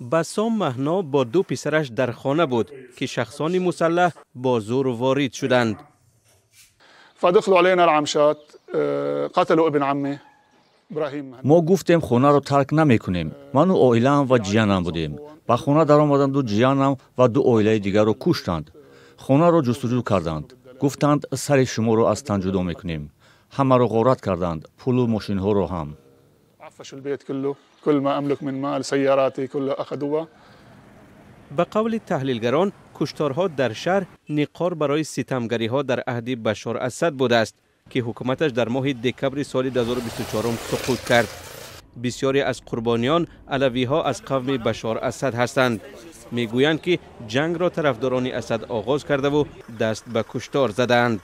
Басом Маҳно бо ду писараш дар хона буд, ки шахсони мусаллаҳ бо зӯр ворид шуданд. Мо гуфтем, хонаро тарк намекунем. Ману оилаам ва ҷиянам будем. Ба хона даромаданду ҷиянам ва ду оилаи дигарро куштанд. Хонаро ҷустуҷӯ карданд. Гуфтанд, сари шуморо аз тан ҷудо мекунем. Ҳамаро ғорат карданд, пулу мошинҳоро ҳам. Ба қавли таҳлилгарон, кушторҳо дар шаҳр ниқор барои ситамгариҳо дар аҳди Башор Асад будааст, ки ҳукуматаш дар моҳи декабри соли 2024 суқут кард. Бисёре аз қурбониён алавиҳо аз қавми Башор Асад ҳастанд. Мегӯянд, ки ҷангро тарафдорони Асад оғоз кардаву даст ба куштор задаанд.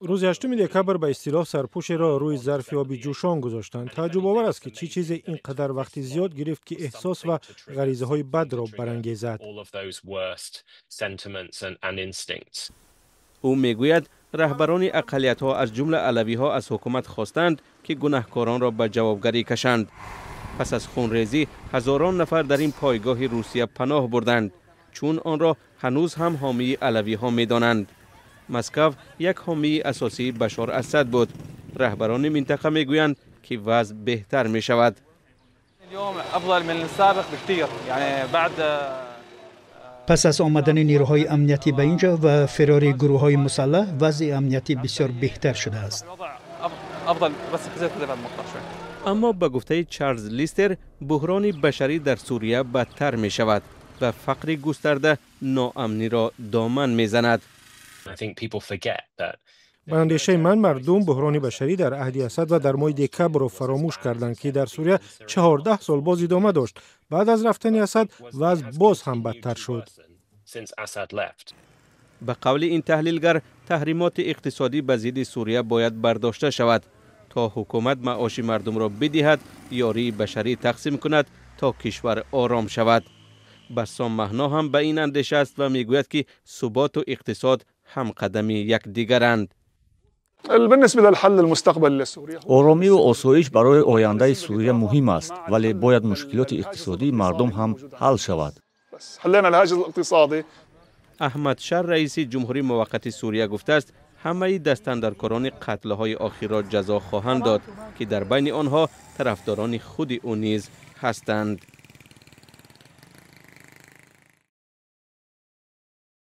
Рӯзи 8 декабр ба истилоҳ сарпӯшеро рӯи зарфи оби ҷӯшон гузоштанд. Тааҷҷубовар аст, ки чӣ чизе ин қадар вақти зиёд гирифт, ки эҳсос ва ғаризаҳои бадро барангезад. Ӯ мегӯяд, раҳбарони ақаллиятҳо аз ҷумла алавиҳо аз ҳукумат хостанд, ки гунаҳкоронро ба ҷавобгарӣ кашанд. Пас аз хунрезӣ ҳазорон нафар дар ин пойгоҳи Русия паноҳ бурданд, чун онро ҳанӯз ҳам ҳомии алавиҳо медонанд. Москав як ҳомии асосии Башор Асад буд. Раҳбарони минтақа мегӯянд, ки вазъ беҳтар мешавад. Пас аз омадани нерӯҳои амниятӣ ба ин ҷо ва фирори гурӯҳҳои мусаллаҳ, вазъи амниятӣ бисёр беҳтар шудааст. Аммо ба гуфтаи Чарлз Листер, буҳрони башарӣ дар Сурия бадтар мешавад ва фақри густарда ноамниро доман мезанад. Ба андешаи ман, мардум буҳрони башарӣ дар аҳди Асад ва дар моҳи декабрро фаромӯш карданд, ки дар Сурия 14 сол боз идома дошт. Баъд аз рафтани Асад вазъ боз ҳам бадтар шуд. Ба қавли ин таҳлилгар, таҳримоти иқтисодӣ ба зидди Сурия бояд бардошта шавад, то ҳукумат маоши мардумро бидиҳад, ёрии башарӣ тақсим кунад, то кишвар ором шавад. Басом Маҳно ҳам ба ин андеша аст ва мегӯяд, ки суботу иқтисод ҳамқадами якдигаранд. Оромиву осоиш барои ояндаи Сурия муҳим аст, вале бояд мушкилоти иқтисодии мардум ҳам ҳал шавад. Аҳмад Шар, раиси ҷумҳурии муваққати Сурия, гуфтааст, ҳамаи дастандаркорони қатлҳои охирро ҷазо хоҳанд дод, ки дар байни онҳо тарафдорони худи ӯ низ ҳастанд.